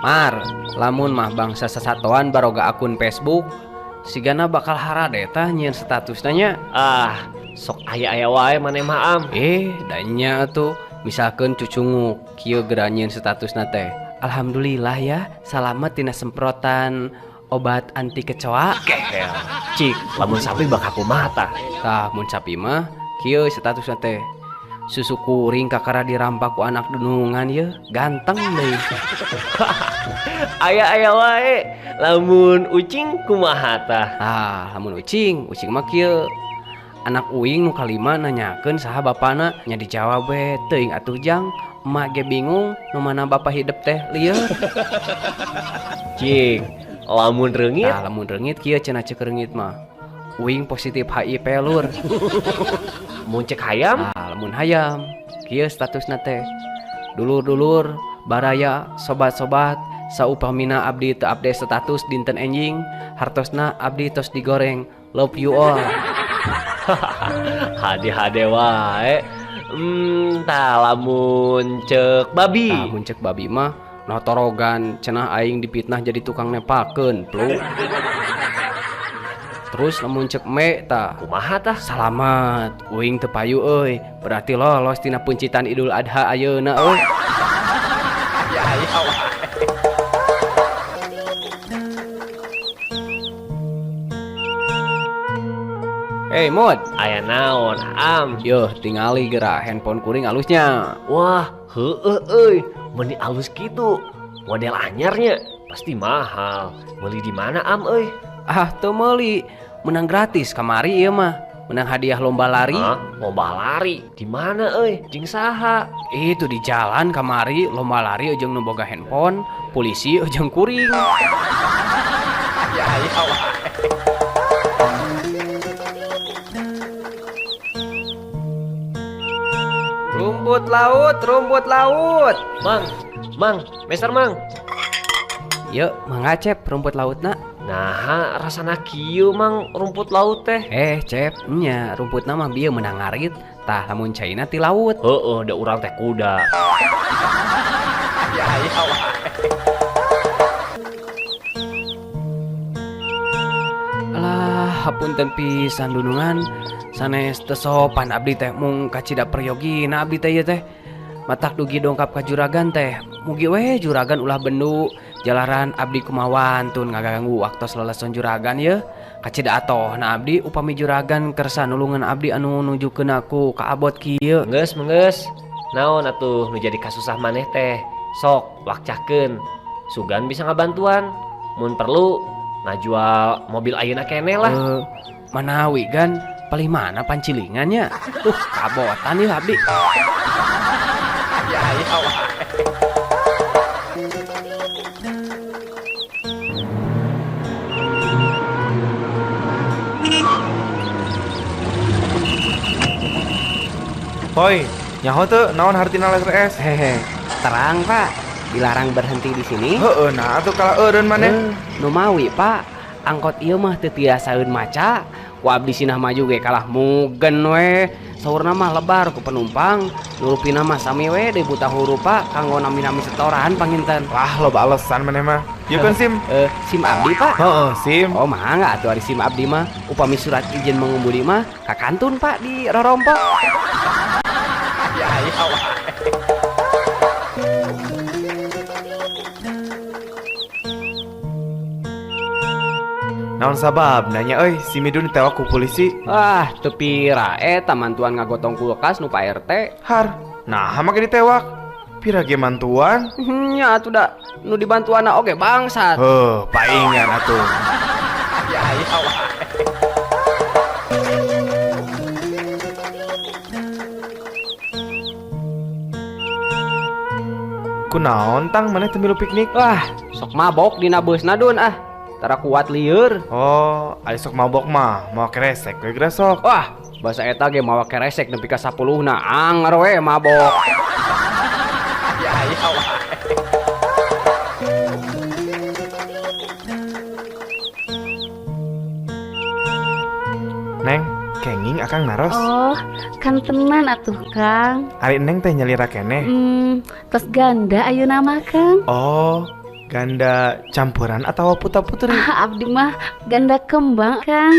Mar, lamun mah bangsa sasatoan baroga akun Facebook, sigana bakal harade tah nyieun statusna nya. Ah, sok aya-aya wae maneh mah am. Da nya atuh, misalkeun cucunguk kieu geura nyieun statusna teh. Alhamdulillah ya, salamet tina semprotan obat anti kecoa. Kehel. Cik, lamun sapi bakal kumaha tah? Tah, mun sapi mah kieu statusna teh. Susu kuring kakara dirampak ku anak dunungan ye, ganteng deui. Aya-aya wae, lamun ucing kumaha tah? Ah, lamun ucing, ucing mah kieu. Anak uing nu kalima nanyakeun saha bapana, nya dijawab we, teuing atuh jang, emak ge bingung nu mana bapa hidep teh lieur. Cik, lamun reungit? Tah, lamun reungit kieu cenah ceuk reungit mah. Uing positif HIV lur. Mun cek hayam? Nah, lamun hayam, kieu statusna teh. Dulur-dulur, baraya, sobat-sobat, saupamina abdi teu update status dinten enjing, hartosna abdi tos digoreng. Love you all. Hade-hade wae. Tah lamun cek babi. Tah, mun cek babi mah notorogan cenah aing dipitnah jadi tukang nepakeun, plu. Terus lamun cek me tah. Kumaha tah? Salamat, uing teu payu euy. Berarti lolos tina puncitan Idul Adha ayeuna euy. Hey Mod, aya naon am? Yuh, tingali geura handphone kuring alusnya. Wah, heueuh euy, meuni alus kitu. Model anyarnya pasti mahal. Meuli di mana am euy? Ah, teu meuli. Menang gratis kamari ieu mah. Menang hadiah lomba lari. Hah? Lomba lari? Di mana euy? Jeung saha? Itu di jalan kamari lomba lari jeung nu boga handphone, polisi jeung kuring. Rumput laut, rumput laut. Mang, mang, meser mang. Yuk, mangga Cep, rumput lautna. Nah, rasana kieu mang rumput laut teh. Cep, nya rumputna mah bieu meunang ngarit. Tah lamun caina ti laut. Heeh, da urang teh kuda. Alah, hapunten pisan dunungan. Sanes teu sopan abdi teh mung kacida peryogina abdi teh ieu teh. Matak dugi dongkap ka juragan teh. Mugi we juragan ulah bendu. Jalaran abdi kumawantun ngaganggu waktos leleson juragan ye. Kacida atohna abdi upami juragan kersa nulungan abdi anu nujukeun aku ka abot kieu. Geus menggeus. Naon atuh nu jadi kasusah maneh teh? Sok wakcahkeun. Sugan bisa ngabantuan. Mun perlu ngajual mobil ayeuna keneh lah. Manawi gan palih mana pancilingannya? Kabotan ieu abdi. Hoi, nyaho teu naon hartina letter S? Hehe, terang Pak. Dilarang berhenti di sini. Heeh, nah atuh kalah eureun maneh. Nu mawi Pak, angkot ieu mah teu tiasaeun maca. Ku abdi sinah maju ge kalah mugen we. Saurna mah lebar ku penumpang, nurupina mah sami we deui buta huruf Pak, kanggo nami-nami setoran panginten. Lah loba alesan maneh mah. Ieu kan SIM. SIM abdi Pak. Heeh, SIM. Oh, mangga atuh ari SIM abdi mah. Upami surat izin mengemudi mah ka kantun Pak di rorompok. Naon sabab nanya euy si Midun ditewak ku polisi? Ah, teu pira eta mantuan ngagotong kulkas nu Pak RT. Har, nah make ditewak. Pira ge mantuan? Nya atuh da nu dibantuanna oge bangsat. Heuh, paingan atuh. Kunaon tang maneh teu milu piknik? Wah, sok mabok dina beusna dun ah. Tara kuat lieur. Oh, ari sok mabok mah mawa keresek we geura sok. Wah, basa eta ge mawa keresek nepi ka 10-na anger we mabok. Neng, kenging akang naros. Oh, kan tenan atuh Kang. Ari Neng teh nyalira keneh. Tos ganda ayeuna mah Kang. Oh, Ganda campuran atawa putra putri? Ah, abdi mah ganda kembang, Kang.